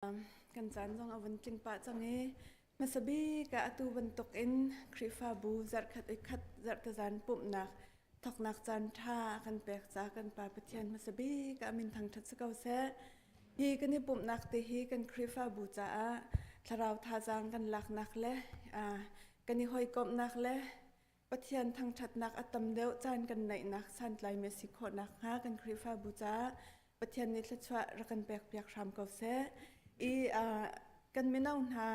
Kan caan zong a vun tling pah cang i hmasa bik ah atu bantukin Khrihfabu zarhkhat khat zarhtezan pumhnak thawknak caan ṭha a kan pek caah kan Pa Pathian hmasa bik ah min thangṭhat si ko seh. Hi kan i pumhnak te hi kan Khrihfabu caah thlarau thazaang kan laknak le kan i hawikomhnak le Pathian thangṭhatnak a tam deuh caan kan neihnak santlaimi a si khawh nakhnga kan Khrihfabu caah Pathian nih thluachuah rak kan pekpiak hram ko seh. I kan mino hna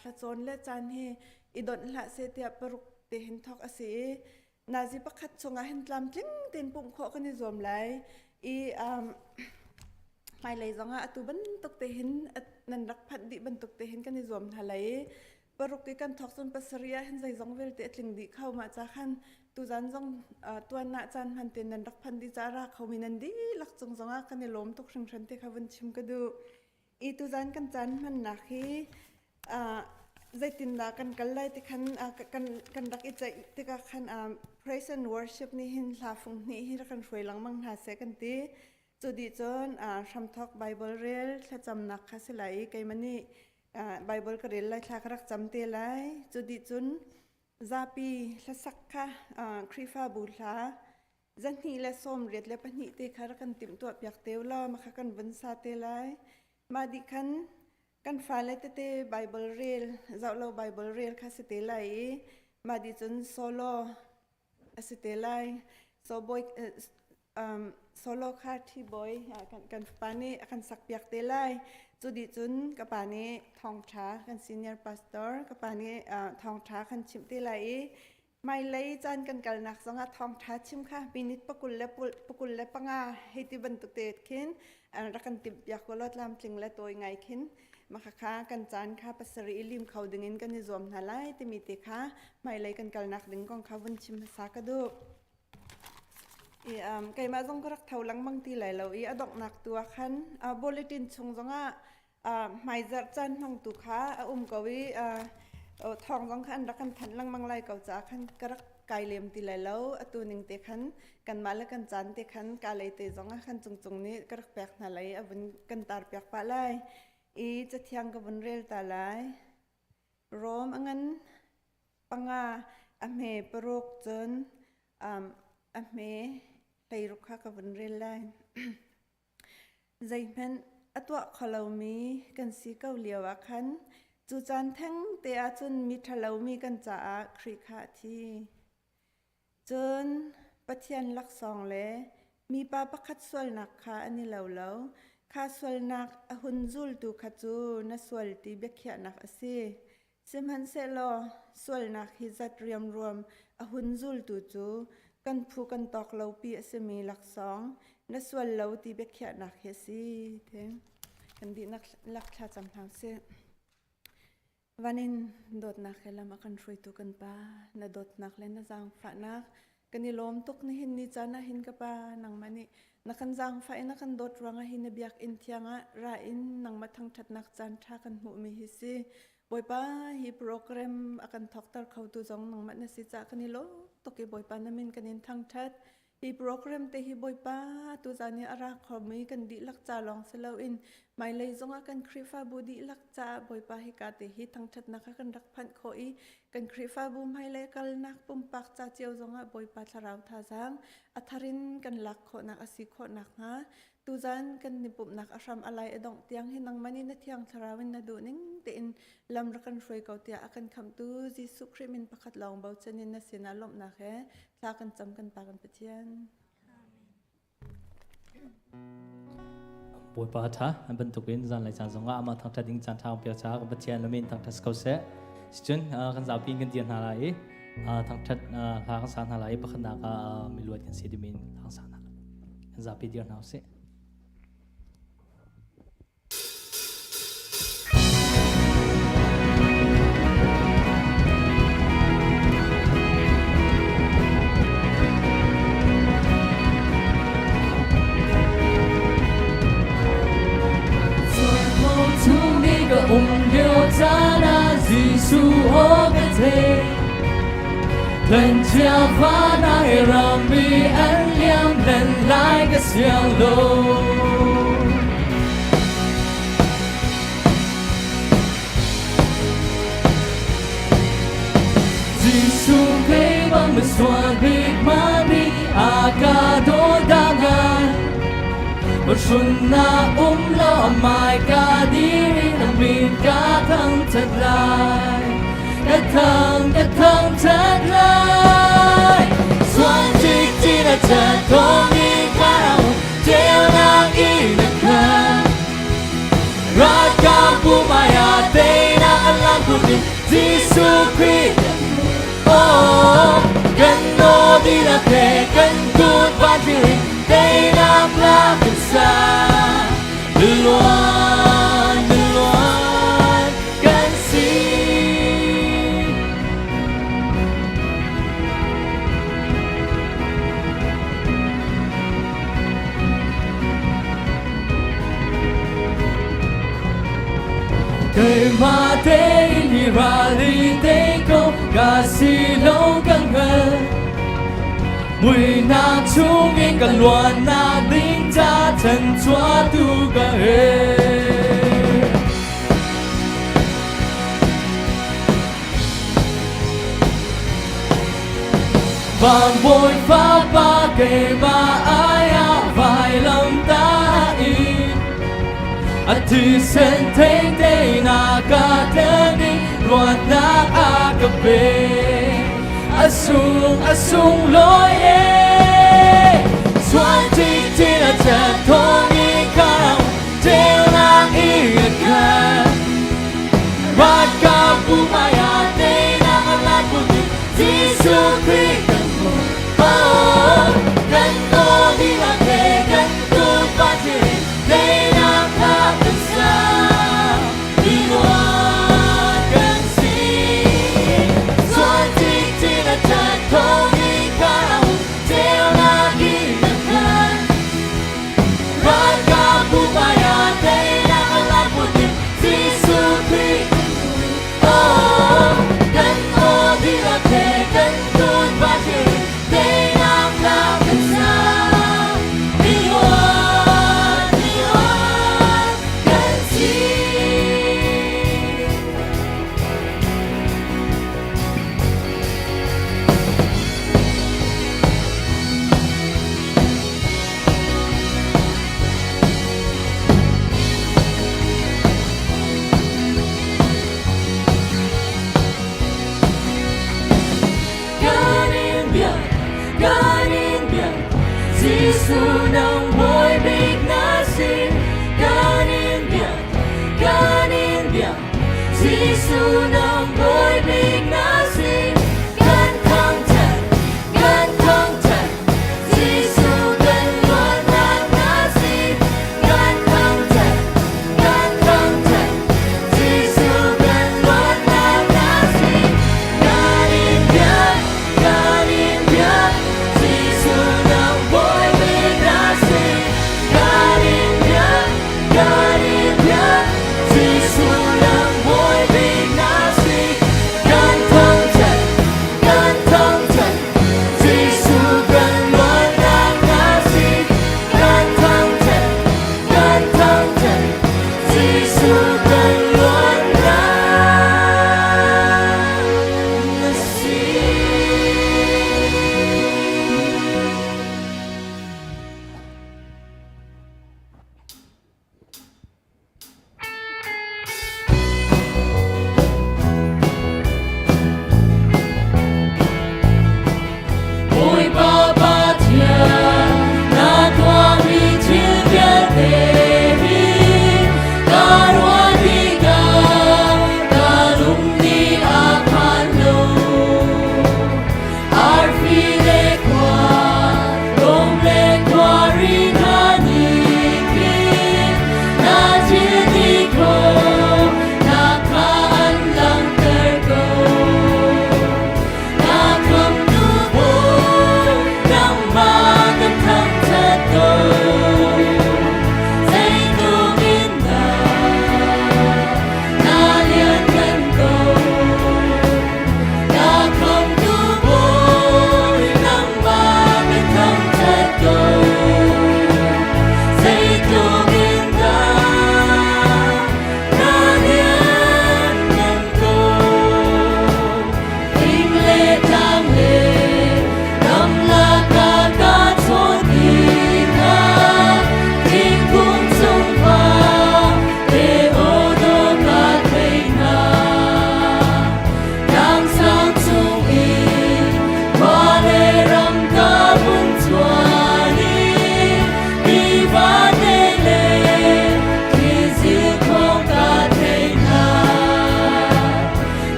hlacawn le caan hi i donh hlah seh tiah paruk te hin thawk a si i nazi pakhat chungah hin tlamtling tein pumh khawh kan i zuam lai i hmailei zongah atu bantuk te hin nan rak phanh dih bantuk te hin kan i zuam hna lai i paruk i kan thawk cun pasarih ah hin zeizong vialte a tling dih kho mah ca khan tuzan zong tuan ah caan hman tein nan rak phan dih ca ra khomi nan dihlak cung zongah kan i lawm tuk hringhran te kha vun chim ka duh i tuzan kan caan hmannak hi zeitindah kan kal lai ti khan kan kan rak i ceih tikah khan praise and worship nih hin hla fung hnih hi rak kan hruai lengmang hna seh kan ti cu dih cun hramthawk Bible rel thlacamnak kha si lai i keimah nih Bible ka rel lai thla ka rak cam te lai. Cu dih cun zapi hlasak kha Khrihfabu hla zahnih le 82 te kha rak kan timhtuah piak te law ma kha kan vun sa te lai. Mah dih khan kan fale tete Bible rel zoh lo Bible rel kha si te lai i mah dih cun solo a si te lai. So boy solo kha ṭhi bawi kan fapa nih a kan sakpiak te lai. Cu dih cun ka pa nih thawngṭha kan senior pastor ka pa nih thawngṭha kan chimh te lai i hmailei caan kan kalnak zongah thawngṭha chim kha minute pakul le 25 hei ti bantuk te khin rak kan timhpiak ko law tlamtling le tawi ngai khin makhakha kan caan kha pasarih i lim kho dingin kan i zuam hna lai timi te kha hmailei kan kalnak ding kong kha vun chim hmasa ka duh. I, keimah zong ka rak tho lengmang ti lai lo i a donghnak tu ah khan bulletin chung zongah hmaizarh caan hmangtu kha a um ko i thawng zong kha an rak kan thanh lengmang lai ko caah khan ka rak kai lem ti lai lo atu ning te khan kanmah le kan caan te khan ka lei te zong ah khan cungcung nih ka rak pek hna lai a vun kan tar piak pah lai i cathiang ka vun rel ta lai Rom a ngan panga a hme paruk cun a hme hleiruk kha ka vun rel lai. Zeihmanh a tuah kho lomi kan si ko lioah khan cu caan thengte ah cun mi ṭhalomi kan caah Khrih kha a thi. Cun Pathian laksawng le mipa pakhat sualnak kha an i lo lo. Kha sualnak a hun zultu kha cu na sual ti biakhiahnak a si. Sihmanhsehlaw sualnak hi zat riamruam a hun zultu cu kan phu kan tawk lopi a simi laksawng na sual lo ti biakhiahnak hi a si. Kan dihlak thlacam hna usih. Van in dawtnak he lam a kan hruaitu kan Pa, na dawtnak le na zaangfahnak kan i lawm tuk nihin ni caan ah hin ka Pa, nangmah nih na kan zaangfah i na kan dawt ruangah hi na biakinn thiang ah ra in nangmah thangṭhatnak caan ṭha kan hmuhmi hi si. Bawipa, hi program a kan thawkter khotu zong nangmah na si caah kan i lawm tuk i Bawipa na min kan in thangṭhat. Hi program te hi Bawipa tuzan i a ra khomi kan dihlak ca lawng si loin hmailei zongah kan Khrihfabu dihlak caah Bawipa hika te hi thangṭhatnak ah kan rak phanh khawh i kan Khrihfabu hmailei kalnak pumpak ca cio zongah Bawipa thlarau thazaang a thar in kan lak khawhnak a si khawh nakhnga tuzan kan ni pumhnak a hram a lai a dongh tiang hi nangmah nih na thiang thlarau in na duh ning tein lam rak kan hruai ko tiah a kan khamhtu Jesuh Khrih min pakhat lawng bochan in na sinah lawmhnak he thla kan cam kan Pa kan Pathian. Bawipa tha an bantukin zanlei caan zongah amah thangṭhat ding caan ṭha pek caah kan Pathian lamin thangṭhat ko seh. Cun kan zapi in kan dir hna lai i thangṭhat hla kan sa hna lai i pakhatnak ah miluat kan si timi hla kan sa hna. Kan zapi dir hna usih. Misual bik mami akadodangan Bersunna umlo amai kadirin amin katang tadlai Katang katang tadlai Suan tik tina tatongi karau Teonang inakan Raka pumaya tena alam putih Jisu Christ Oh กันโนดีละเพกันกูดบานที่เตนักลากันซาลวนลวนกันสี Kay mate ni rali te ko ka si lo kang hel Mui na chung in ka luan na ding cha chen chua tu ka he Van bôi pha pa kê ma ai a vai lam ta i A thi sen te te na ka te ni ruat na a ka pe Asung asung lo ye Suan ti ti na cha thong i ka te na i ka Raka pumaya te na ala puti Jisu Christ Oh kan no di la ke kan tu pa ti te na ka sa di luan kan si Suan ti ti na cha thong i ka te na i ka Raka pumaya te na ala puti Jisu Christ Oh kan o di la ke kan tu pa ti te na ka sa di luan di luan kan si Kanin biak, kanin biak, Jisu nang boy big na si. Kanin biak, kanin biak, Jisu nang boy big na si. Kan thang chat, kan thang chat, Jisu kan luan na na si. Kan thang chat, kan thang chat, Jisu kan luan na na si. Kanin biak, kanin biak, Jisu nang boy big na si. Kanin biak, kanin biak, Jisu nang boy big na si.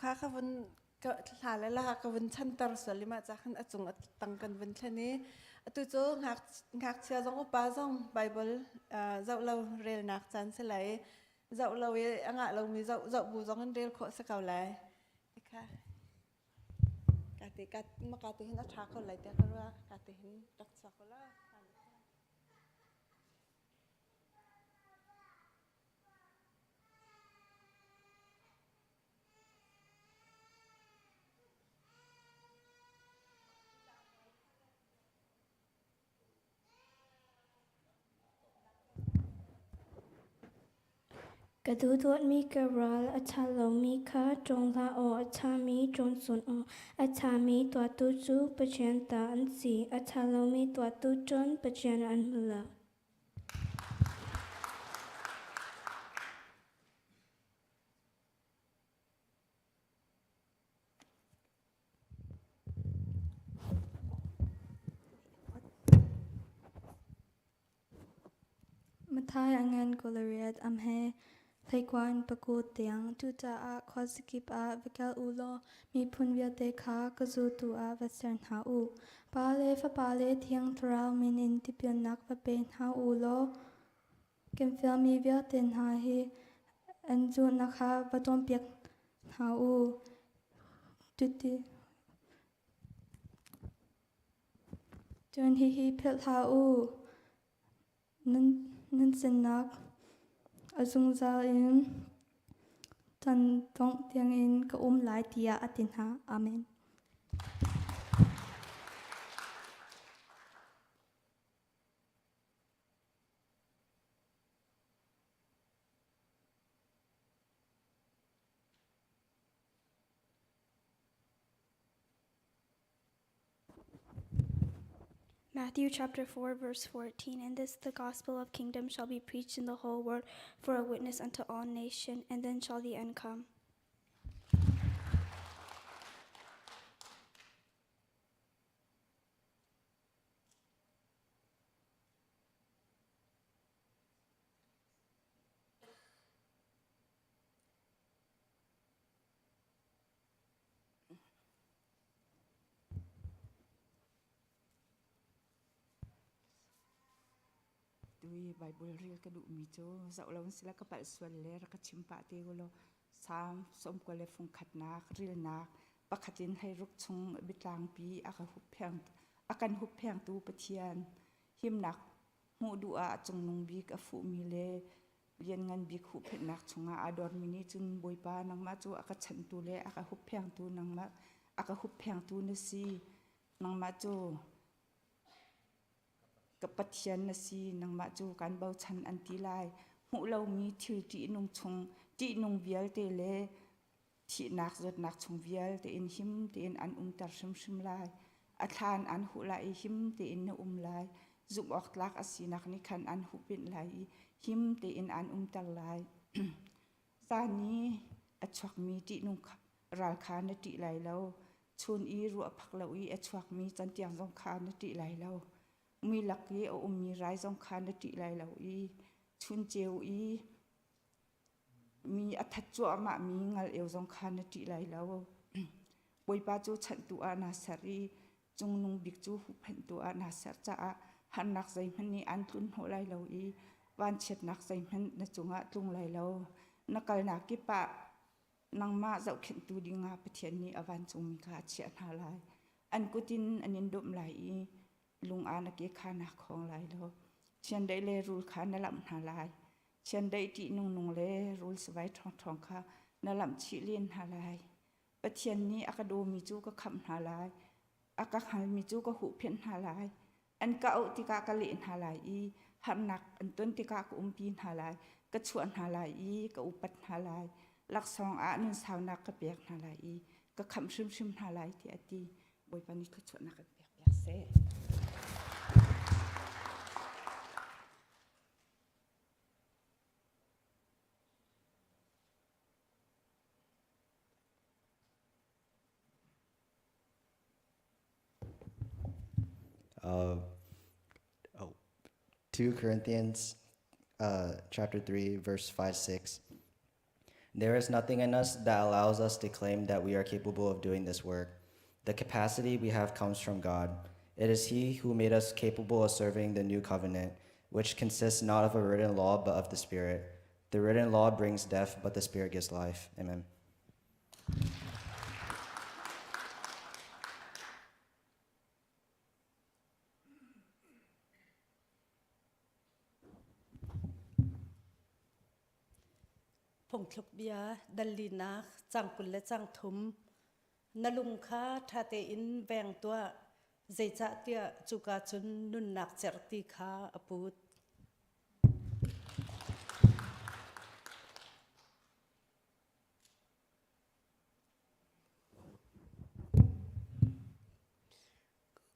kha ka vun ka hla le la ka vun chanter sual i mah ca khan a cung a tang kan vun thlen i atu cu ngakchia zong upa zong Bible zoh lo relnak caan si lai zoh lo i a ngah lomi zoh zoh bu zong in rel khawh si ko lai kha ka te ka maka te hin a ṭha ko lai tiah ka ruah ka te hin rak chuak ko la. Ka duhdawtmi ka ral a ṭha lomi kha ṭawng hlah aw, a ṭhami ṭawn sun aw. A ṭhami tuahtu cu Pathian ta an si, a ṭha lomi tuahtu cun Pathian an hmu lo. Mathai a ngan Goliath am he hleikuan pakut tiang. Cucaah khuazakip ah va kal u law miphun vialte kha ka zultu ah va ser hna u. Pa le Fapa le Thiang Thlarau min in tipilnak va pe hna u law kan fialmi vialte hna hi an zulhnak kha va cawnpiak hna u. Cuti Cun hihi philh hlah u, nan sinnak a zungzal in chan dongh tiangin ka um lai, tiah a ti hna. Amen. Matthew chapter 4 verse 14 And this the gospel of kingdom shall be preached in the whole world for a witness unto all nations and then shall the end come. Tui Bible rel ka duhmi cu zoh lo sila ka palh sual le rak ka chim pah te ulaw Salm 91 le fung khatnak rilnak pakhat in hei ruk chung biatlangpi a ka huppheng a kan hupphengtu Pathian himnak hmuh duh ah cungnung bik a fuhmi le Lianngan Bik huhphenhnak chungah aa dormi nih cun Bawipa nangmah cu a ka chanhtu le a ka hupphengtu nangmah a ka hupphengtu na si. Nangmah cu ka Pathian na si, nangmah cu kan bochan an ti lai. Hmuh lomi thil ṭihnung chung ṭihnung vialte le thihnak zawtnak chung vialte in him tein an umter hrimhrim lai. A thlan an huh lai i him tein na um lai. Zumh awk tlak a sinak nih khan an huhpinh lai i him tein an umter lai. Zan i a chuakmi ṭihnung ral kha na ṭih lai lo. Chun i ruah phak lo i a chuakmi cantiang zong kha na ṭih lai lo. Mi lak i a ummi rai zong kha na ṭih lai lo i chun ceu i Mi a that cuahmahmi ngal-eu zong kha na ṭih lai lo. Bawipa cu chanhtu ah naa ser i Cungnung Bik cu huhphenhtu ah naa ser caah harnak zeihmanh nih aan tlunhnawh lai lo i vanchiatnak zeihmanh na cungah tlung lai lo. Na kalnak kip ah nangmah zohkhenhtu dingah Pathian nih a vancungmi kha a chiah hna lai. An kut in an in domh lai i lung ah na ke kha naa khawng lai lo. Chiandeih le rul kha na lamh hna lai. Chiandeih ṭihnung nung le rul savai ṭhawngṭhawng kha na lamh chih len hna lai. Pathian nih a ka dawmi cu ka khamh hna lai. A ka hngalmi cu ka huhphenh hna lai. An ka auh tikah ka leh hna lai i harnak an ton tikah ka umpi hna lai. Ka chuah hna lai i ka upat hna lai. Laksawng ah nunsaunak ka pek hna lai i ka khamh hrimhrim hna lai tiah a ti. Bawipa nih thluachuahnak kan pek piak seh. Uh, oh, 2 Corinthians chapter 3, verse 5 6. There is nothing in us that allows us to claim that we are capable of doing this work. The capacity we have comes from God. It is He who made us capable of serving the new covenant, which consists not of a written law, but of the Spirit. The written law brings death, but the Spirit gives life. Amen. Phungthluk bia dallinak cang 20 le cang thum na lung kha ṭha tein veng tuah, zeicahtiah cuka cun nunnak cerhti kha a put.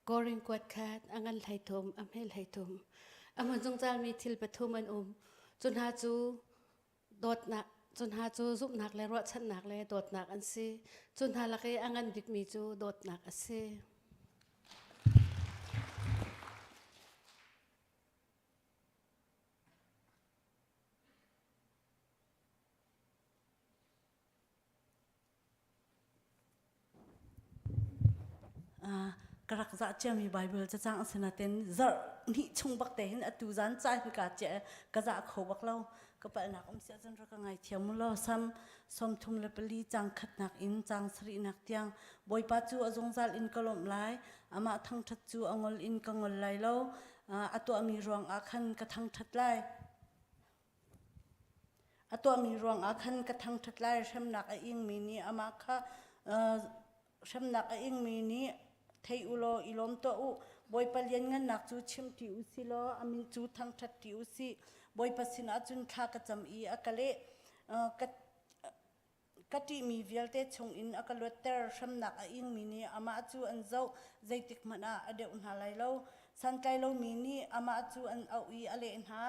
Korin kuat khat a ngan 13 a hmel 13 a hmun zungzalmi thil pathum an um. Cu hna cu dawtnak cu hna cu zumhnak le ruahchannak le dawtnak an si. Cu hna lak i a ngan bikmi cu dawtnak a si. Ka rak zah ciami Bible cacang a si nain zarh hnih chung bak te hin atu zan ca hin ka cia ka zah kho bak lo. Ka palhnak um si ahcun rak ka ngaithiam u law. Sam 34 cang khatnak in cang sarihnak tiang. Bawipa cu a zungzal in ka lawmh lai, amah thangṭhat cu a ngol in ka ngol lai lo. A tuahmi ruang ah khan ka thangṭhat lai. A tuahmi ruangah khan ka thangṭhat lai. Hremnak a ingmi nih amah kha hremnak a ingmi nih thei u law i lawm tuah u. Bawipa lianngannak cu chim ṭi u si law a min cu thangṭhat ṭi u sih. Bawipa sinah cun thla ka cam i a ka leh. Ka ṭihmi vialte chungin a ka luatter. Hremnak a ingmi nih amah cu an zoh, zeitik hmanh ah a deuh hna lai lo. Santlai lomi nih amah cu an auh i a leh hna.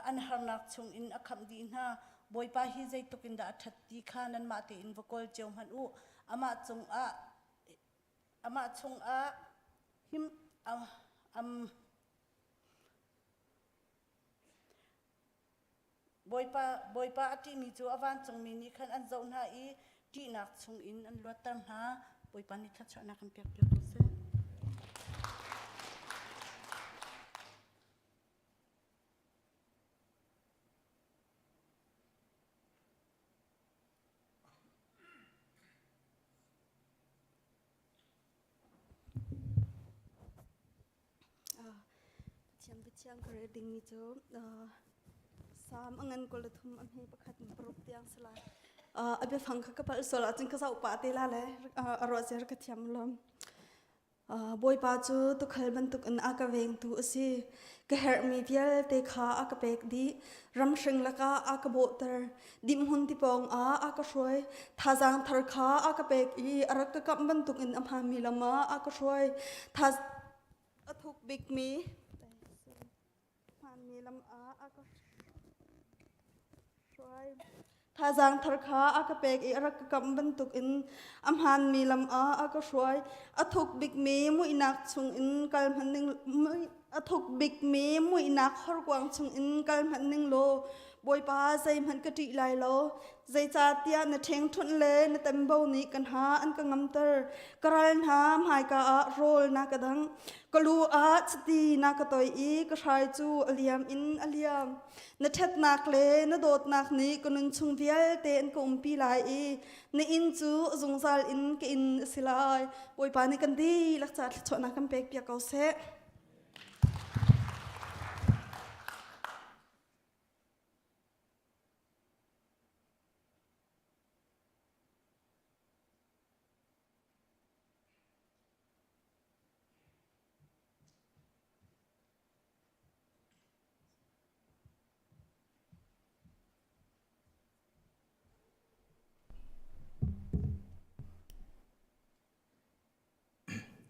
An harnak chungin a khamh dih hna. Bawipa hi zeitluk in dah a ṭhat ti kha nanmah tein va kawl cio hmanh u. Amah cungah amah chungah him am Bawipa a ṭihmi cu a vancungmi nih khan an zoh hna i ṭihnak chungin an luatter hna. Bawipa nih thluachuahnak kan pekpiak ko seh. Pathian Pathian ka rel dingmi cu Salm a ngan 23 a hme pakhat in paruk tiang si lai. A biafang kha ka palh sual ahcun ka zoh pah te la le a ruah zer ka thiam lom. Bawipa cu tuukhal bantukin a ka vengtu a si. Ka herhmi vialte kha a ka pek dih. Ramhring lakah a ka bawhter. Dimhmun ti pawng ah a ka hruai. Thazaang thar kha a ka pek i a rak ka kamh bantukin a hmaanmi lam ah a ka hruai. A thuk bikmi hmaanmi lam ah a ka hruai. Thazaang thar kha a ka pek i a rak ka kamh bantukin a hmaanmi lam ah a ka hruai. A thuk bikmi muihnak chungin kal hmanh ning a thuk bikmi muihnak horkuang chungin kal hmanh ning law Bawipa zeihmanh ka ṭih lai lo. Zeicahtiah na ṭhengṭhunh le na tembo nih ka hna an ka ngamter. Ka ral hna hmaika ah rawl na ka dangh. Ka lu ah chiti na ka toih i ka hrai cu a liam in a liam. Na ṭhatnak le na dawtnak nih ka nun chung vialte an ka umpi lai i na inn cu zungzal in ka inn a si lai. Bawipa nih kan dihlak ca thluachuahnak kan pekpiak ko seh.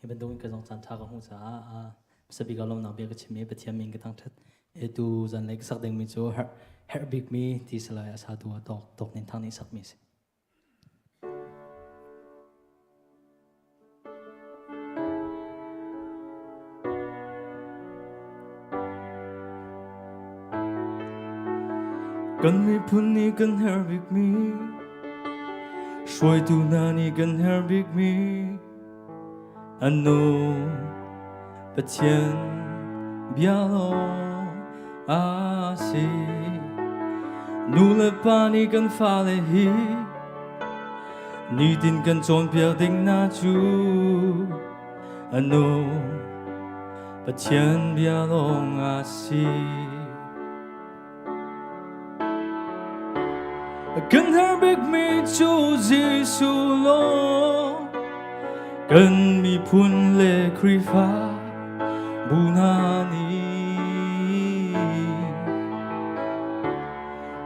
Hi bantukin ka zong caan ṭha ka hmuh caah hmasabik ah lawmnak bia ka chim i Pathian min ka thangṭhat. Atu zanlei ka sak dingmi cu herh bikmi ti salai a satu ah Tawk Tawk Nin Thang nih sakmi a si. Kan miphun nih kan herh bikmi hruaitu hna nih kan herh bikmi an nu Pathian bia lawng a si. Nu le pa nih kan fale hi nitin kan cawnpiak ding hna cu anu Pathian bia lawng a si. Kan har bikmi cu Jesuh lawng kan miphun le Khrihfa bu hna nih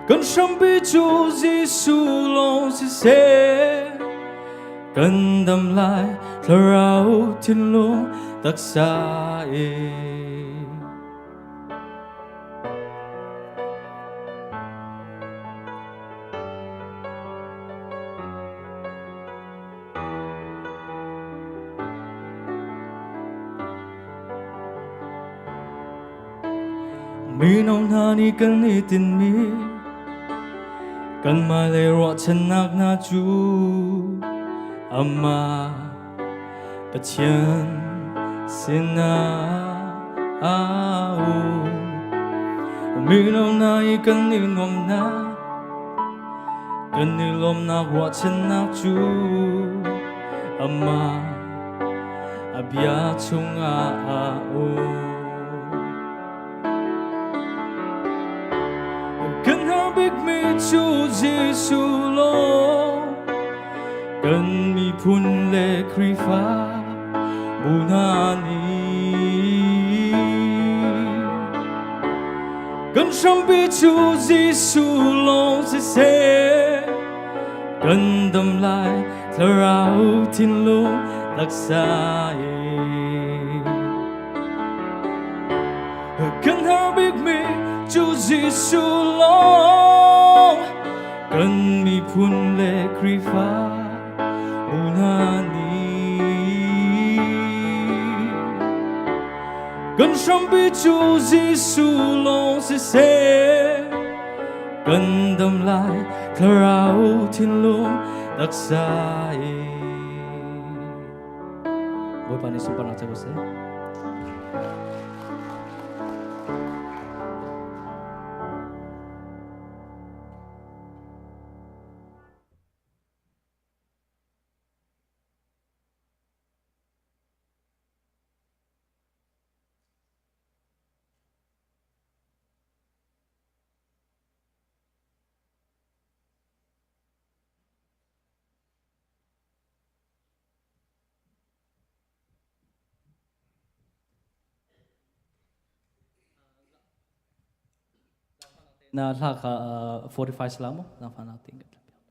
kan hrampi cu Jesuh lawng siseh kan dam lai thlarau thinlung taksa in. Mino hna nih kan i tinhmi kanmah le ruahchannak hna cu amah Pathian sinah au. Mino hna i kan i nuamhnak kan i lawmnak ruahchannak cu amah a bia chungah a um. Kan har bikmi cu Jesuh lawng kan miphun le Khrihfa bu hna nih kan hrampi cu Jesuh lawng siseh kan dam lai thlarau thinlung taksa in. Kan har bikmi cu Jesuh lawng kan miphun le Khrihfa bu hna nih kan hrampi cu Jesuh lawng siseh kan dam lai thlarau thinlung taksa in. Bawipa nih sunparnak co seh. Na hla kha 45 sala mo zaangfahnak tein kan tlapiak.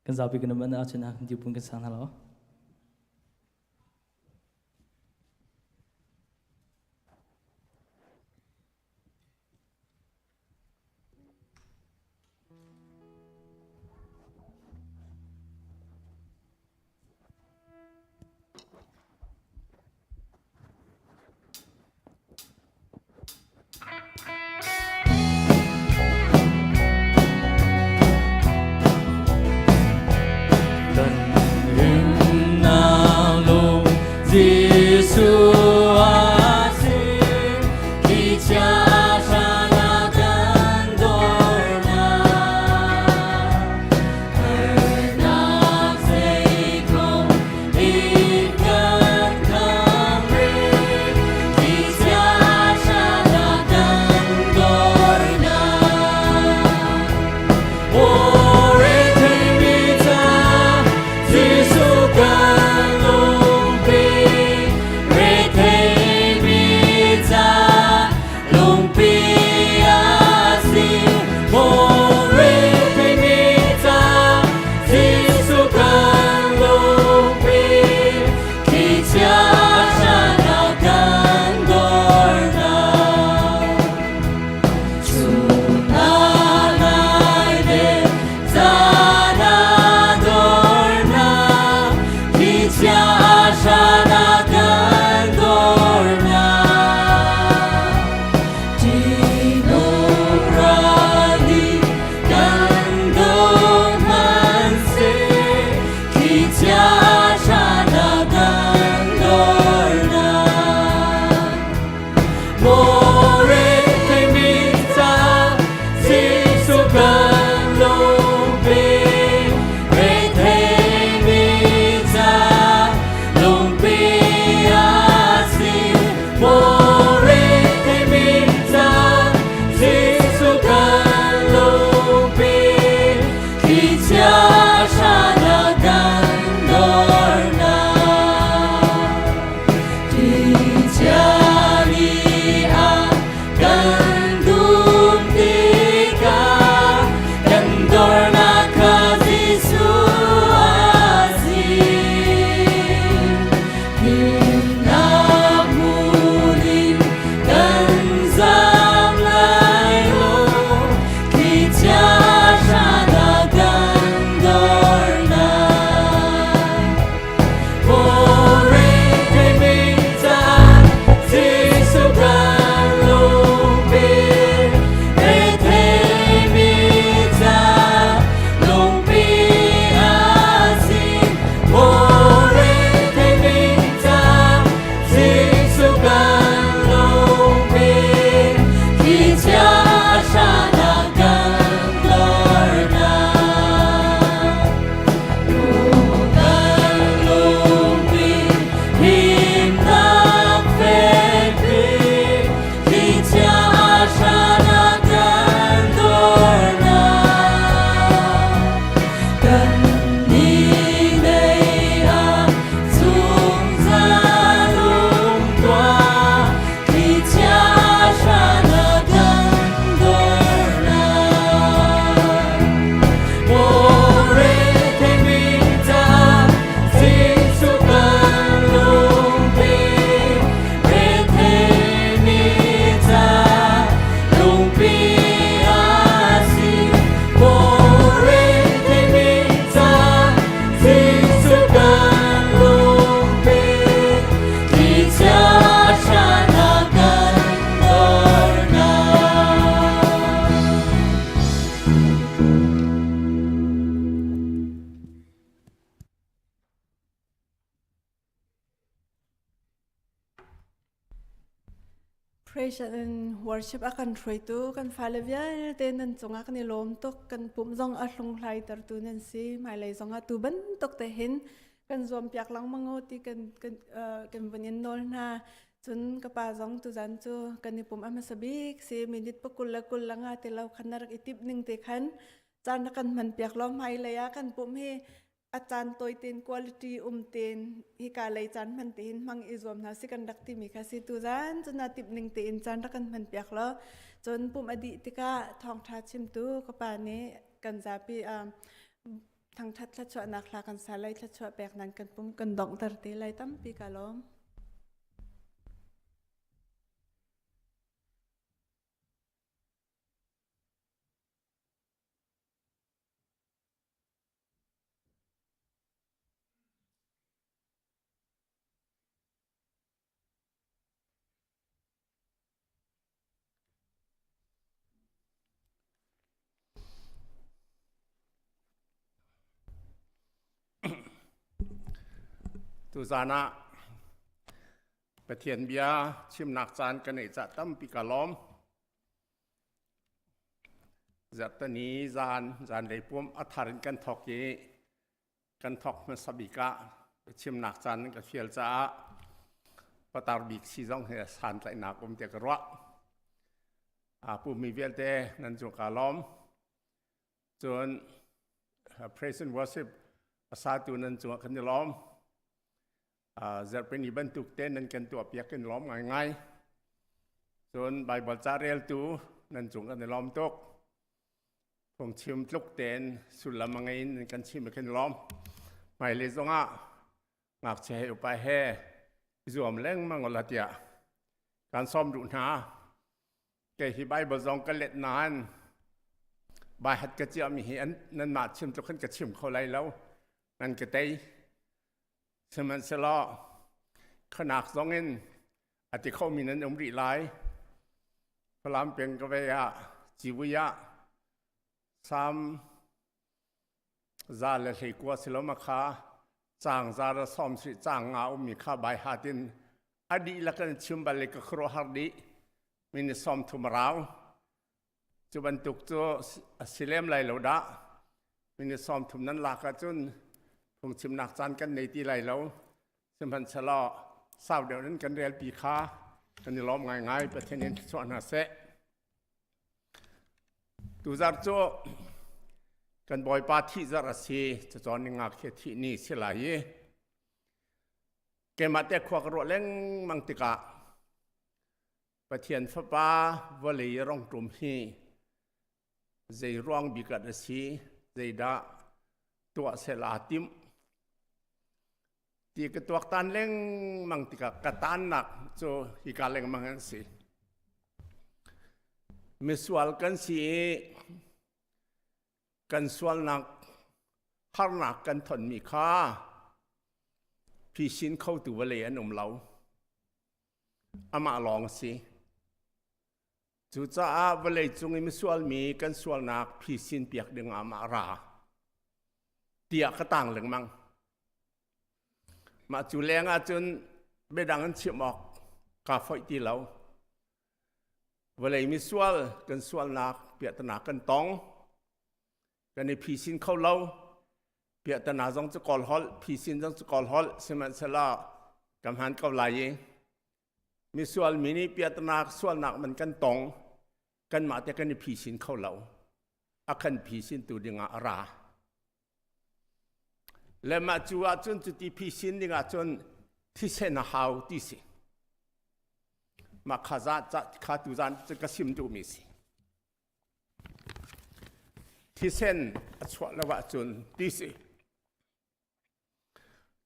Kan zapi kan um ahcun diupun kan sang hna lo. Kan in. More theimi ca Jesuh kan lungpi Re theimi ca lungpi a si More theimi ca Jesuh kan lungpi Thlichia hrana kan dornak Thlichia ni ah kan dum tikah kan dornak kha Jesuh a si. Himnak hmun in kan zam lai lo, thlichia hrana kan dornak. Jesuh kan lungpi, retheimi ca lungpi a si. Retheimi ca Jesuh kan lungpi, thlichia hranak kan dornak. Kan lungpi himnak fekpi, thlichia hranak kan dornak. Kan ni nei ah zungzal um tuah, thlichia hranak kan dornak. Jesuh kan lungpi, retheimi ca lungpi a si. Retheimi ca Jesuh kan lungpi, thlichia hranak kan dornak. Praise and worship a kan hruaitu kan fale vialte nan cungah kan i lawm tuk kan pum zong a hlunghlai tertu nan si hmailei zongah tu bantuk te hin kan zuam piak lengmang u ti kan kan kan vun in nawl hna cun ka pa zong tuzan cu kan i pum a hmasa bik si minute pakul le kul langa te lo khan na rak i tip ning te khan caan na kan hman piak lo hmailei ah kan pum hi a caan tawi tein quality um tein hika lei caan hman tein hmang i zuam hna si kan rak timi kha si tuzan cun na tip ning tein caan rak kan hman piak lo cun pum a dih tikah thawngtha chimtu ka pa nih kan zapi thangthat thluachuahnak hla kan sa lai thluachuah pek nan kan pum kan donghter te lai tampi ka lawm. Tuzan ah Pathian bia chimnak caan ka neih cah tampi ka lawm. Zarhteni zan zanlei pum a thar in kan thawk i kan thawk hmasa bik ah chimnak caan ka fial caah patar bik si zong he santlaihnak um tiah ka ruah. A pummi vialte nan cung ka lawm. Cun praise and worship a satu nan cungah kan i lawm. Zarhpini bantuk te nan kan tuah piak kan lawm ngaingai. Cun Bible ca reltu nan cung kan i lawm tuk. Phungchim tluk tein sullam a ngei in kan chim i kan lawm. Hmailei zongah ngakchia he upa he zuam lengmang ula tiah kan sawm duh hna. Kei hi Bible zong ka let nain baihat ka ciahmi hi an nanmah chim tluk khan ka chim kho lai lo. Nan ka tei. Sihmanhsehlaw khanak zong in a ti khomi nan um rih lai. Falam peng ka vei ah civui ah Sam za le 19 siloma kha caang za ra sawm sri caang nga ummi kha bai hatin a dihlak in chim bal le ka khuaruahhar dih. Minute 30 rau. Cu bantuk cu a si lem lai lo dah. Minute 30 nan lak ahcun phungchimnak caan kan nei ti lai lo. Sihmanhsehlaw sau deuh in kan relpi kha kan i lawm ngaingai. Pathian in thluachuah hna seh. Tuzarh cu kan Bawipa thih zarh a si. Cacawn ning ngakchia thih ni si lai i keimah te khua ka ruah lengmang tikah Pathian Fapa vawlei i rong ṭum hi zei ruang bik ah a si, zeidah tuah seh aa timh ti ka tuaktan lengmang tikah ka tannak cu hika lengmang an si. Misual kan si i kan sualnak harnak kan thonmi kha phisin khotu vawlei an um lo. Amah lawng a si. Cucaah vawleicung i misual mi kan sualnak phisin piak ding ah mah ra tiah ka tang lengmang. Mah cu leng ahcun biadang an chim awk kaa foih ti lo. Vawlei misual kan sualnak piahtana kan tong. Kan i phisin kho lo. Piahtana zong cu kawl holh, phisin zong cu kawl holh, sihmanhsehlaw ka hman ko lai i misual mi nih piatnak sualnak man kan tong kanmah te kan i phisin kho lo a kan phisin tu dingah a ra le mah cu ahcun cuti phisin dingah cun thisen a hau ti si mah kha za kha tu zan cu ka sim duhmi si thisen a chuah lo ahcun ti si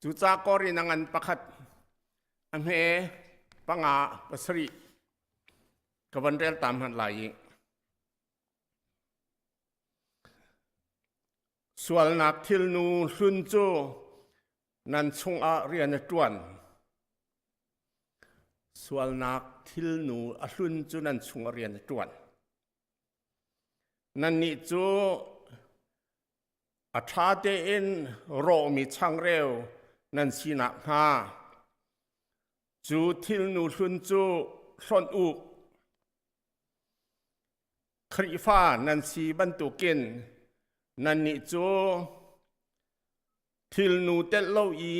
Cucaah Korin a ngan pakhat, a hme panga pasarih ka van rel ta hmanh lai i sualnak thilnu hlun cu nan chungah rian a ṭuan. Sualnak thilnu a hlun cu nan chungah rian a ṭuan. Nannih cu A ṭha tein rawhmi changreu nan si nakhnga cu thilnu hlun cu hlonh u. Khrihfa nan si bantukin nannih cu thilnu telh lo i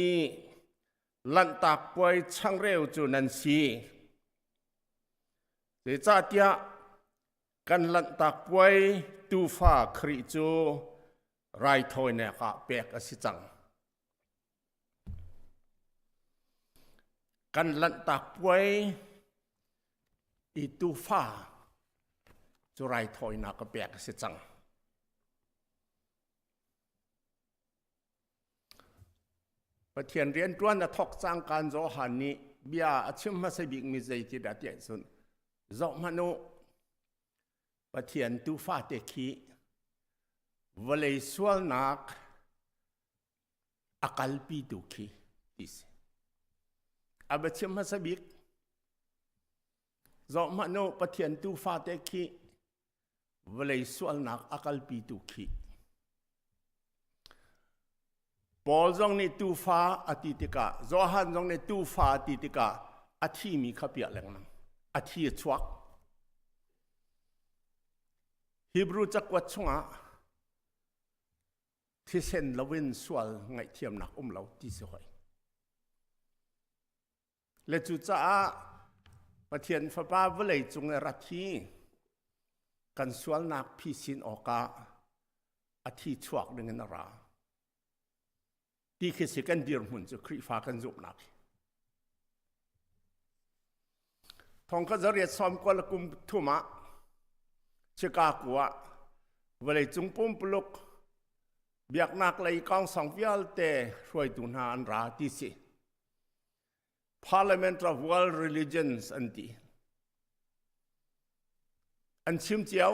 Lanhtak puai changreu cu nan si. Zeicahtiah kan Lanhtak puai tuufa Khrih cu raithawinak ah pek a si cang. Kan Lanhtak puai i tuufa cu raithawinak ah pek a si cang. Pathian rianṭuan a thawk cangkaan Johan nih bia a chim hmasa bikmi zei ti dah tiah cun zoh hmanh u Pathian tuufa te khi vawlei sualnak a kalpitu khi ti si. A va chim hmasa bik zoh hmanh u Pathian tuufa te khi vawlei sualnak a kalpitu khi Paul zong nih tuufa a ti tikah Johan zong nih tuufa a ti tikah a thimi kha piah lengmang a thi a chuak Hebrew cakuat chungah thisen loin sual ngaihthiamnak um lo ti si hoi Le cucaah Pathian Fapa vawlei cung i rat hi kan sualnak phisin awkah a thi chuak dingin a ra. Ti khi si kan dirhmun cu Khrihfa kan zumhnak hi. Thong ka zariat sawm kual kum thum ah Chicago ah vawlei cung pumpuluk biaknak lei kawngsong vialte hruaitu hna an ra ti si. Parliament of World Religions an ti. An chim cio.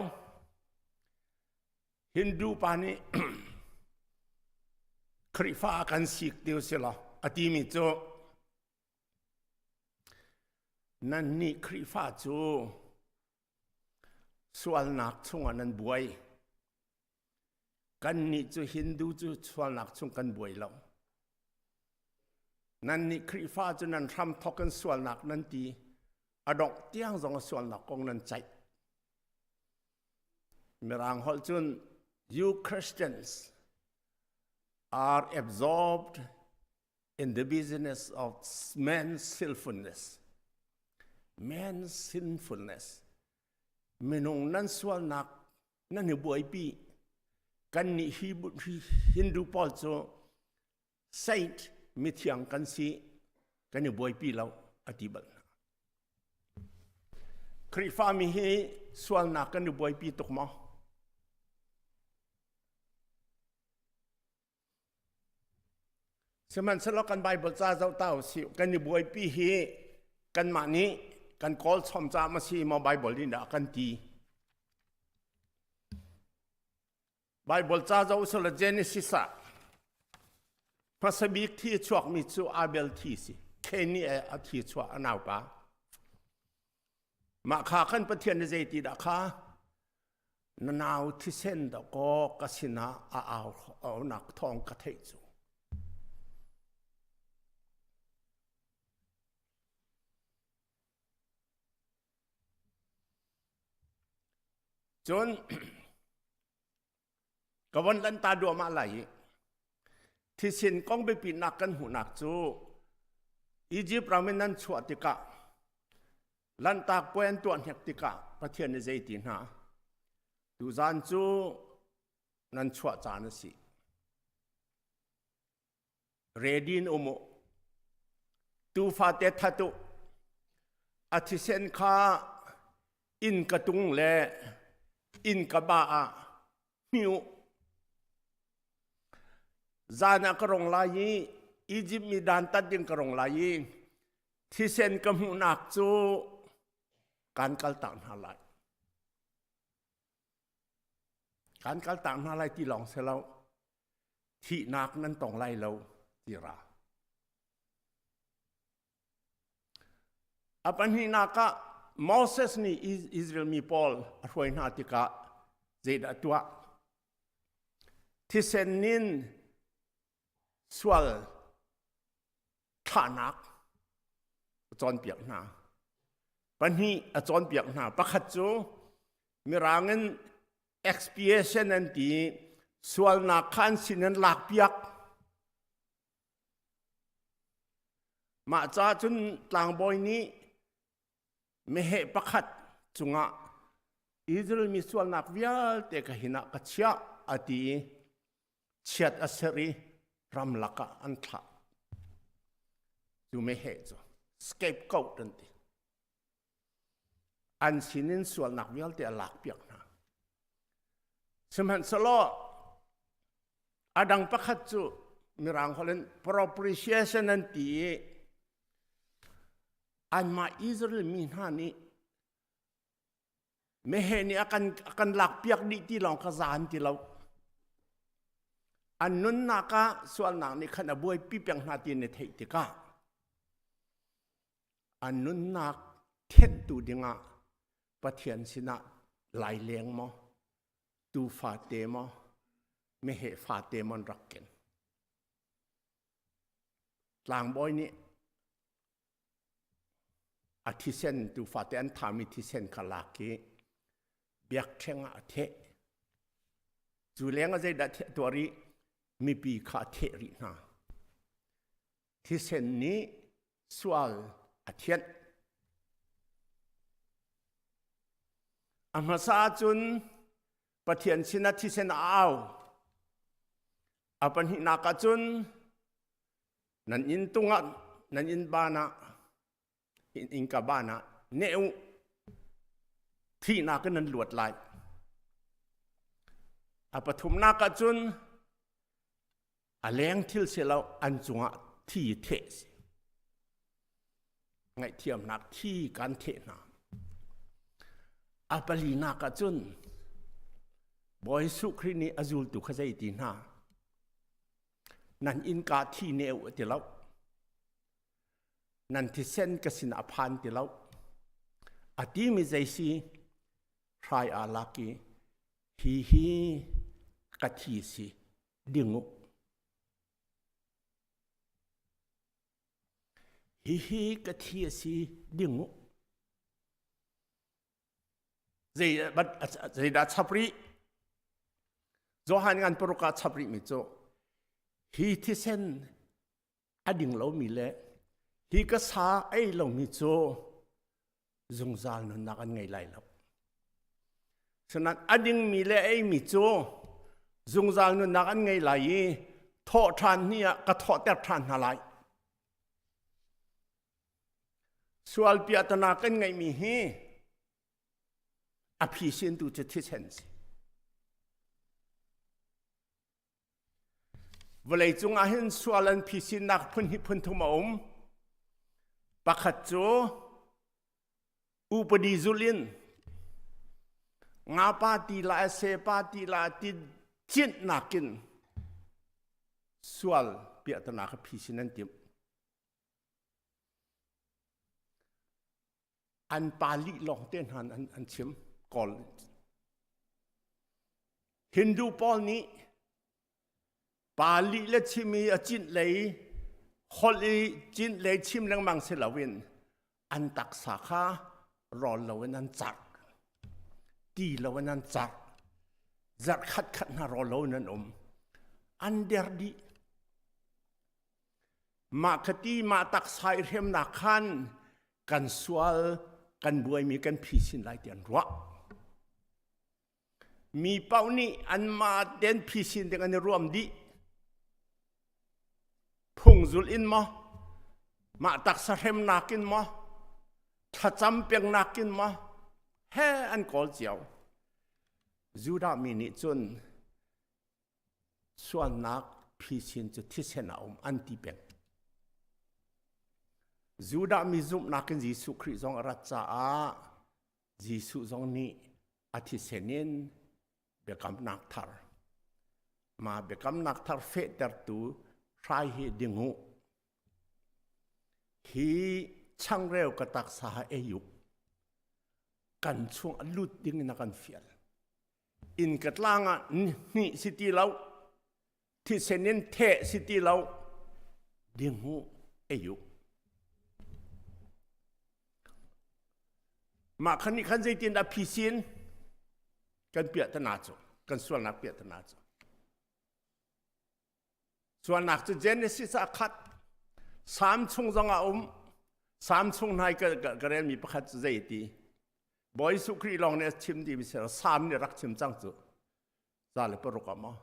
Hindu pa nih Khrihfa kan sik ti si law a timi cu nan nih Khrihfa cu sualnak chungah nan buai. Kannih cu Hindu cu sualnak chung kan buai lo. Nannih Khrihfa cu nan hramthawk in sualnak nan ti. A dongh tiang zong a sualnak kong nan ceih. Mirang holh cun you Christians are absorbed in the business of man's sinfulness. Man's sinfulness. Minung nan sualnak nan i buaipi. Kan nih hi Hindu pawl cu saint mithiang kan si kan i buaipi lo a ti bal hna. Khrihfami hi sualnak kan i buaipi tuk maw? Sihmanhsehlaw kan Bible ca zoh ta usih kan i buaipi hi kanmah nih kan kawl chom ca ma si maw Bible nih dah kan ti. Bible ca zoh usih Genesis ah hmasa bik thi a chuakmi cu Abel thi si. Cain nih a thi chuah a naupa. Mah kha kan Pathian nih zeiti dah kha na nau thisen dawkaw ka sinah a au aunak thawng ka theih cu. Cun ka von lan ta duahmah lai i thisen kong biapinak kan hmuhnak cu Egypt ram in nan chuah tikah lantak puai an tuah hnek tikah Pathian nih zei ti hna tuzan cu nan chuah caan a si ready in um u tufa te that u a thisen kha inn ka tung le inn ka ba ah hmi u zan ah ka rong lai i Egypt mi dan tat ding ka rong lai i thisen ka hmuhnak cu kan kal tak hna lai kan kal tak hna lai ti lawng si lo thihnak nan tong lai lo ti ra. A pahnihnak ah Moses nih Israel mi pawl a hruai hna tikah zeidah a tuah? Thisen nin sual thlahnak a cawnpiak hna. Pahnih a cawnpiak hna. Pakhat cu Mirang in expiation an ti sualnak kha an sin an lakpiak mah ca cun tlangbawi nih meheh pakhat cungah Israel mi sualnak vialte ka hin ah ka chiah a ti i chiat a ser i ramlak ah an thlah cu meheh cu scapegoat an ti An sinin sualnak vialte a lakpiak hna. Sihmanhsehlaw a dang pakhat cu Mirang holh in propitiation an ti i anmah Israel mi hna nih meheh nih a kan a kan lakpiak dih ti lawng kha za an ti lo. An nunnak ah sualnak nih khan a buaipi peng hna ti an i theih tikah An nunnak thenhtu dingah Pathian sinah laileng maw, tuufa te maw, meheh fate maw an rak ken. Tlangbawi nih a thisen tuufa te an thami thisen kha lak i biakṭheng ah a theh. Cu leng ah zeidah tuah rih? Mipi kha a theh rih hna. Thisen nih sual a thianh. A hmasa ahcun Pathian sinah thisen a au. A pahnihnak ahcun nan inn tungah nan inn ban ah innka ban ah neh u thihnak in nan luat lai. A pathumnak ahcun a leng thil si lo an cungah thi theh si ngaihthiamnak thi kan theh hna a palinak ah cun Bawi Jesuh Khrih nih a zultu kha zei ti hna nan innka thi ne u ti lo nan thisen ka sin a phan ti lo a ti mi zei si hrai aa lak i hi hi ka thi si ding u. Hihi ka thi a si ding u. Zei zeidah chap rih? Johan ngan paruk ah chap rih mi cu hi thisen a ding lomi le hi ka sa ei lomi cu zungzal nunnak an ngei lai lo. Sanan a dingmi le eimi cu zungzal nunnak an ngei lai i thawh ṭhan ni ah ka thawhter ṭhan hna lai. Sual piahtana kan ngeihmi hi a phisin tu cu thisen si. Vawlei cungah hin sual an phisinnak phun hi phun thum a um. Pakhat cu upadi zulh in ngapa ti la sepa ti la ti cinh nakin sual piahtana kha phisin an timh. An pa lih lawng te hna an, an chim kawl. Hindu pawl nih pa lih le chim i a cinh lei holh i cinh lei chim lengmang si loin an taksa kha rawl loin an carh ti loin an carh zarh khat khat hna rawl loin an um an der dih Mah khati mah taksa i hremnak khan kan sual kan buaimi kan phisin lai ti an ruah. Mi paoh nih anmah ten phisin ding an i ruam dih. Phungzul in maw, mah taksa hremnak in maw, thlacam pengnak in maw, he an kawl cio. Judah mi nih cun Sualnak phisin cu thisen a um an ti peng. Judah mi zumhnak in Jesuh Khrih zong a rat caah Jesuh zong nih a thisen in biakamnak thar ma biakamnak thar fehtertu hrai hi ding u hi changreu ka taksa ha ei u kan chung a lut ding in a kan fial inn ka tlang ah hnih si ti lo thisen in theh si ti lo ding hu ei u mah khan nih khan zeitin dah phisin kan piah tana cu kan sualnak piah tana cu Sualnak cu Genesis ah khat Salm chung zong ah um Salm chung hnai ka, ka, ka relmi pakhat cu zei ti Bawi Jesuh Khrih lawng nih a chim ti mi si Salm nih rak chim cang cu 106 ah maw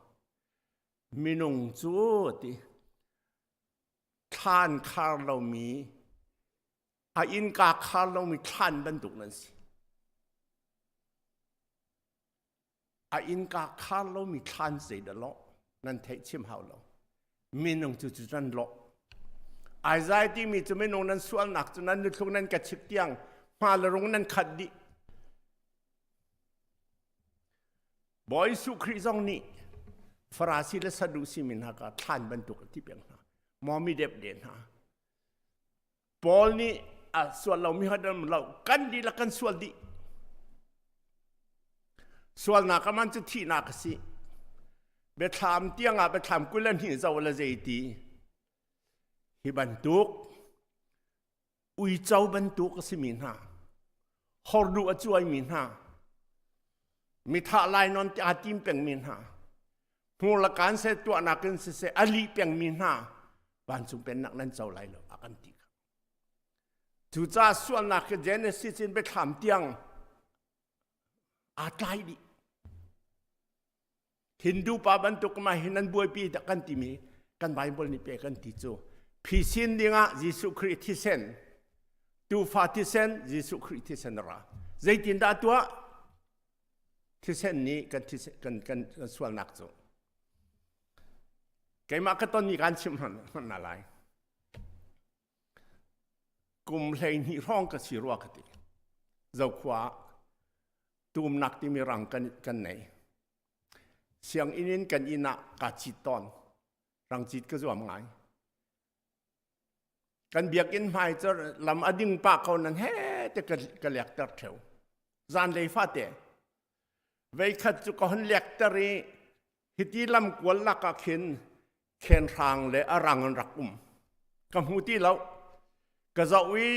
minung cu ti thlan khar lomi a innka khar lomi thlan bantuk nan si A innka khar lomi thlan zeidah lawh nan theih chim hau lo. Minung cu cu nan lawh. Isaiah timi cu minung nan sualnak cu nan nuthlung nan ka chik tiang hma le rung nan khat dih. Bawi Jesuh Khrih zong nih Farasi le Sadusi mi hna kha thlan bantuk a ti peng hna. Maw mi dep de hna. Paul nih a sual lomi hadam lo kan dihlak kan sual dih. Sualnak aman cu thihnak a si. Biathlam tiang ah biathlam 22 zo le zei ti. Hi bantuk uico bantuk a simi hna horduh a cuaimi hna mithah lai non aa tim pengmi hna hmur le kaan se tuahnak in siseh a lih pengmi hna vancung pennak nan co lai lo a kan ti kha cucaah sualnak hi Genesis in biathlam tiang aa tlai dih Hindu pa bantuk ma hi nan buaipi dah kan timi kan Bible nih pe kan ti cu phisin dingah Jesuh Khrih thisen tuufa thisen Jesuh Khrih thisen ra zeitindah tuah thisen nih kan thisen kan kan sualnak cu keimah ka ton mi kan chim hman na lai kum 12 hrawng ka si rua ka ti zokhua tumnak timi rang kan kan nei sianginn in kan inn ah ka cit tawn rang cit ka zuam ngai Kan biakinn hmai cu lam a ding pah ko nan he te ka, ka lekter theo. Zanlei fate. Veikhat cu ka hon lekter i hiti lam kual lak ah khin khenhrang le a rang an rak um. Ka hmu ti lo. Ka zoh i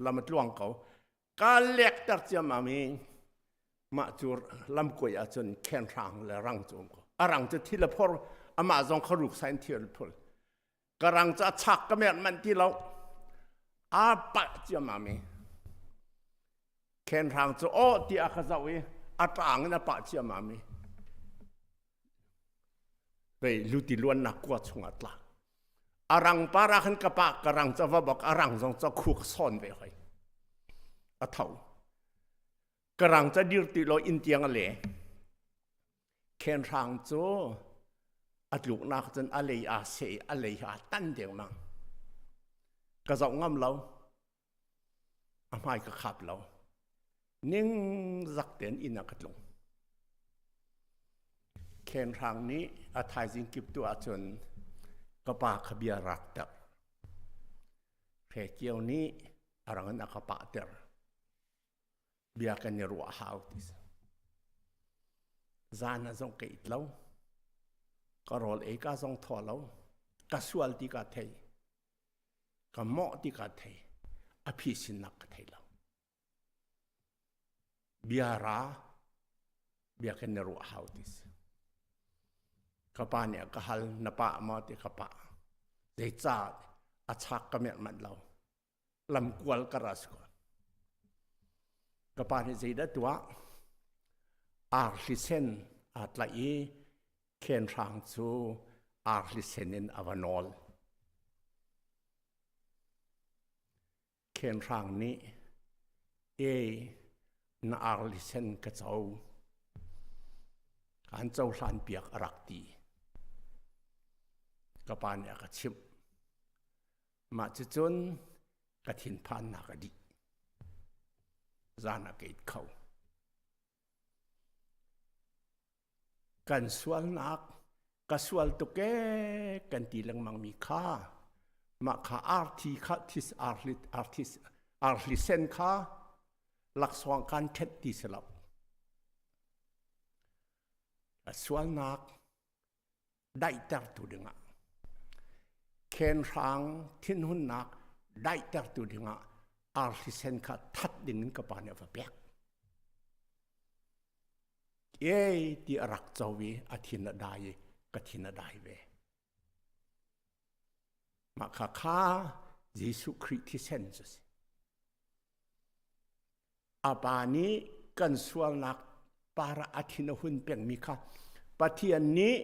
lam a tluang ko. Ka lekter ciammam i. Mah cu lamkuai ahcun khenhrang le rang cu um ko. A rang cu thil a phor, amah zong kha ruk sa in thil a phul. Ka rang cu a chak ka mer manh ti lo. Aa pah ciammam i khenhrang cu aw tiah ka zoh i a ṭang in a pah ciammam i vei luti luannak kua chungah tla. A rang par ah khan ka pa ka rang cu va bok a rang zong cu khuk sawn ve hoi. A tho. Ka rang ca dir ti law inn tiang a le. Khenhrang cu a tluknak cun a lei aa seh i a lei aa tan dengmang. Ka zoh ngam lo. A hmai ka khap lo. Ningzak tein inn ah ka tlung. Khenhrang nih a thaizing kip tu ahcun ka pa kha bia rak ter. Hre Kio nih a rang in a ka pahter. Bia kan i ruah hau ti si. Zan ah zong ka it lo. Ka rawl ei ka zong thaw lo. Ka sual ti ka thei. Ka mawh ti ka thei. A phisinnak ka thei lo. Bia ra bia kan i ruah hau ti si. Ka pa nih a ka hal na pa maw ti ka pa. Zeicah a chak ka merh manh lo. Lamkual ka ra si ko. Ka pa nih zeidah tuah? Arhli sen aa tlaih i khenhrang cu arhli sen in a va nawl. Khenhrang nih e na arhli sen ka co. An cohlan piak a rak ti. Ka pa nih a ka chimh. Mah cucun ka thinphannak a dih. Zan ah ka it kho. Kan sualnak, ka sual tuk ee kan ti lengmang mi kha mah kha arthi kha this arhlit arthis arhli sen kha laksawng kan ṭhet ti si lo. A sualnak daihtertu dingah khenhrang thinhunnak daihtertu dingah arhli sen kha that dingin ka pa nih a va pek. Ei ti a rak co i a thin a dai i ka thin a dai ve. Mah kha kha Jesuh Khrih thisen cu si. A pa nih kan sualnak para a thin a hun pengmi kha Pathian nih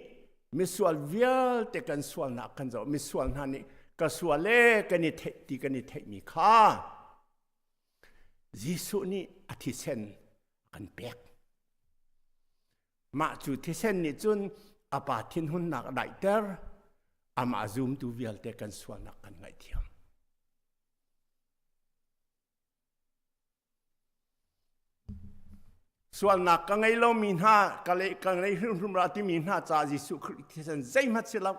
misual vialte kan sualnak kan zoh misual hna nih ka sual e kan i theih ti kan i theihmi kha Jesuh nih a thisen a kan pek. Mah cu thisen nih cun a pa thinhunnak a daihter, amah zumtu vialte kan sualnak kan ngaihthiam. Sualnak ka ngei lomi hna, ka le ka ngei hrimhrim ra timi hna caah Jesuh Khrih thisen zeihmanh si lo.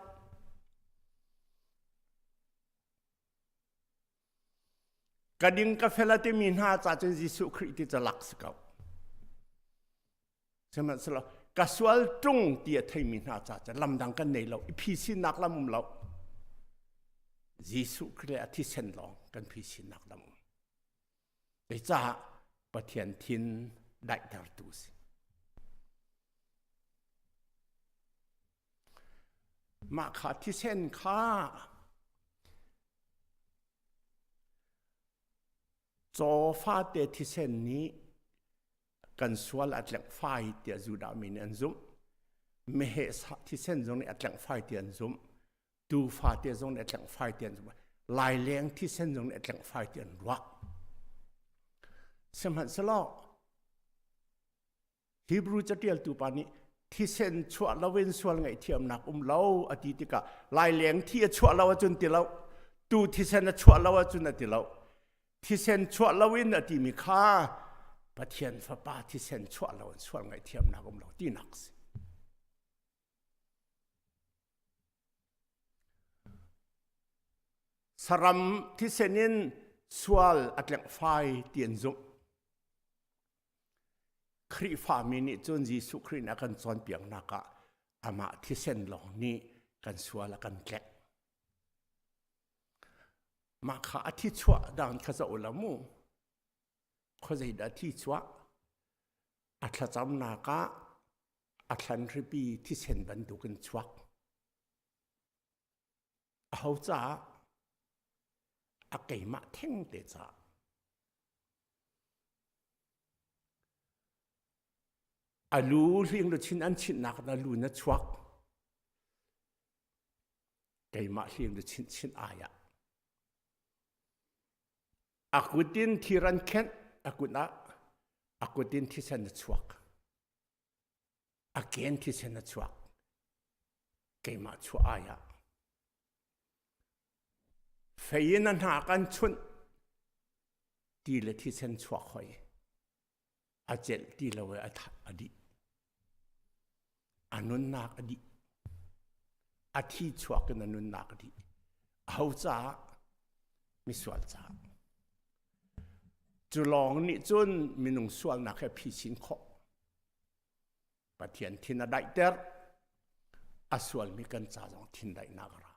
Ka ding ka fel a timi hna ca cun Jesuh Khrih ti cu lak si ko. Sihmanhsehlaw ka sual ṭung ti a theimi hna ca cu lamdang kan nei lo i phisinnak lam um lo. Jesuh Khrih le a thisen lawng kan phisinnak lam um. Zeicah Pathian thin daihtertu si. Mah kha thisen kha caw fate thisen nih kan sual a tlengh fai tiah Judah mi nih an zumh. Meheh thisen zong nih a tlengh fai tiah an zumh. Tuufa te zong nih a tlengh fai tiah an zumh. Laileng thisen zong nih a tlengh fai tiah an ruah. Sihmanhsehlaw Hebrew catialtu pa nih thisen chuah loin sual ngaihthiamnak um lo a ti tikah laileng thi a chuah lo ahcun ti lo tu thisen a chuah lo ahcun a ti lo thisen chuah loin a timi kha Pathian fapa thisen chuah lo in sual ngaihthiamnak um lo tinak si. Saram thisen in sual a tlengfai ti an zumh. Khrihfami nih cun Jesuh Khrih nih a kan cawnpiaknak ah amah thisen lawng nih kan sual a kan tlek. Mah kha a thi chuah dan kha zoh la mu. Khuazei dah thi chuah? A thlacamnak ah a thlan hripi thisen bantukin chuak. Aho caah? A keimah theng te caah. A lu hling luchin an chinhnak na lu na chuak. Keimah hling luchin chinh ai ah. A kut in thir an khenh, a kut ah a kut in thisen a chuak. A ken thisen a chuak. Keimah chuah ai ah. Fei in a hna kan chunh ti le thisen chuak hoi. A celh ti lo i a a dih. A nunnak a dih. A thi chuak in a nunnak a dih. Aho caah? Misual caah. Cu lawng nih cun minung sualnak he phisin khawh. Pathian thin a daihter. A sualmi kan ca zong thin daihnak a ra.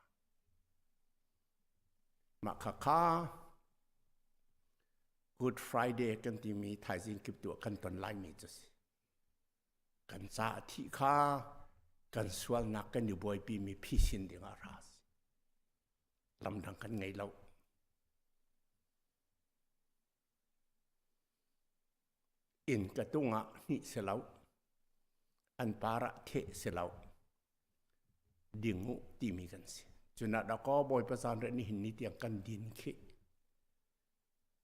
Mah khakha Good Friday kan timi thaizing kip tu kan ton laimi cu si. Kan ca a thih kha kan sualnak kan i buaipi mi phisin ding ah ra si. Lamdang kan ngei lo. Inn ka tung ah hnih si lo. An par ah theh si lo. Ding u timi kan si. Cunah dakaw Bawipa zanriah nihin ni tiang kan din khi.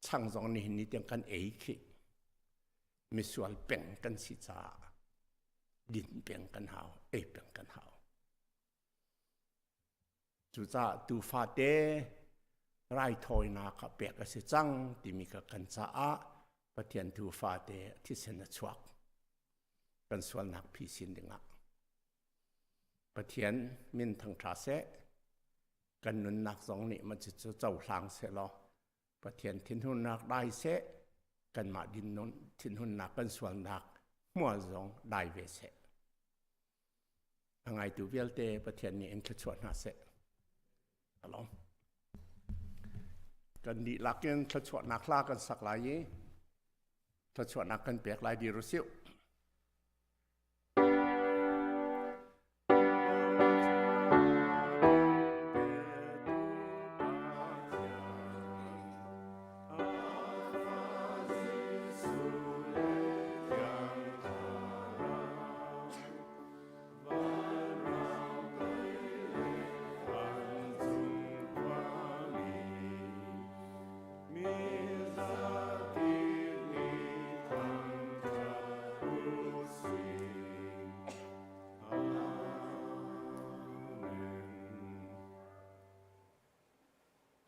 Chang zong nihin ni tiang kan ei khi. Misual peng kan si caah din peng kan hau, ei peng kan hau. Cucaah tuufate raithawinak ah pek a si cang timi kha kan caah Pathian tuufate thisen a chuak. Kan sualnak phisin dingah. Pathian min thangṭha seh, kan nunnak zong nih mah cucu cohlang seh law Pathian thinhunnak dai seh, kanmah din thinhunnak kan sualnak hmual zong dai ve seh. A ngaitu vialte Pathian nih in thluachuah hna seh. Alom. Kan dihlak in thluachuahnak hla kan sak lai i thluachuahnak kan pek lai dir usih.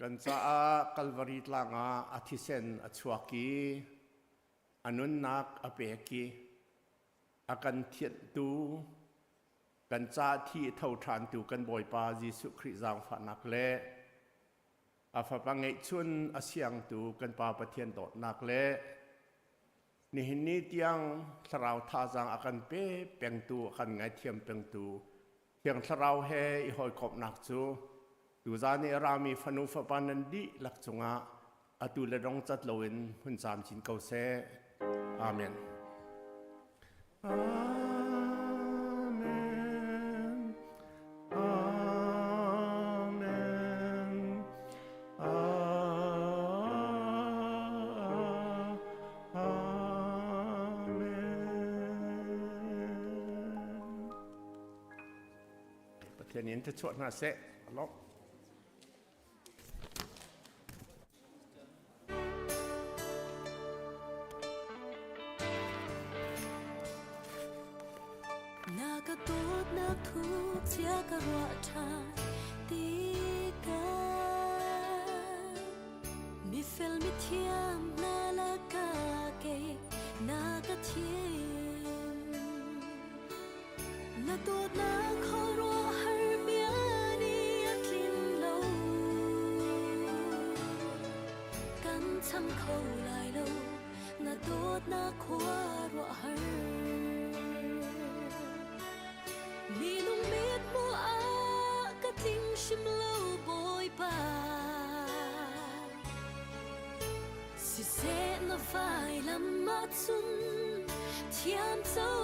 Kan caah Kalvari tlang ah a thisen a chuak i a nunnak a pek i a kan thianhtu kan ca thi tho ṭhantu kan Bawipa Jesuh Khrih zaangfahnak le a fapa ngeihchun a siangtu kan Pa Pathian dawtnak le nihin ni tiang thlarau thazaang a kan pe pengtu a kan ngaithiam pengtu Thiang Thlarau he i hawikomhnak cu tuzan i a rami fanu fapa nan dihlak cungah atu le dong cat loin hun caam chin ko seh. Amen. Amen. Amen. Amen. Pathian in thluachuah hna seh. Alok. Na ka dawtnak thu chia ka ruah ṭhan tikah mifel mithiam na lakah kei na ka thim. Na dawtnak khuaruahhar bia nih a tlin lo. Kan cham kho lai lo, na dawtnak khuaruahhar. Minung mit hmuh ah ka tling hrim lo Bawipa. Siseh na vailam ahcun Thiam co.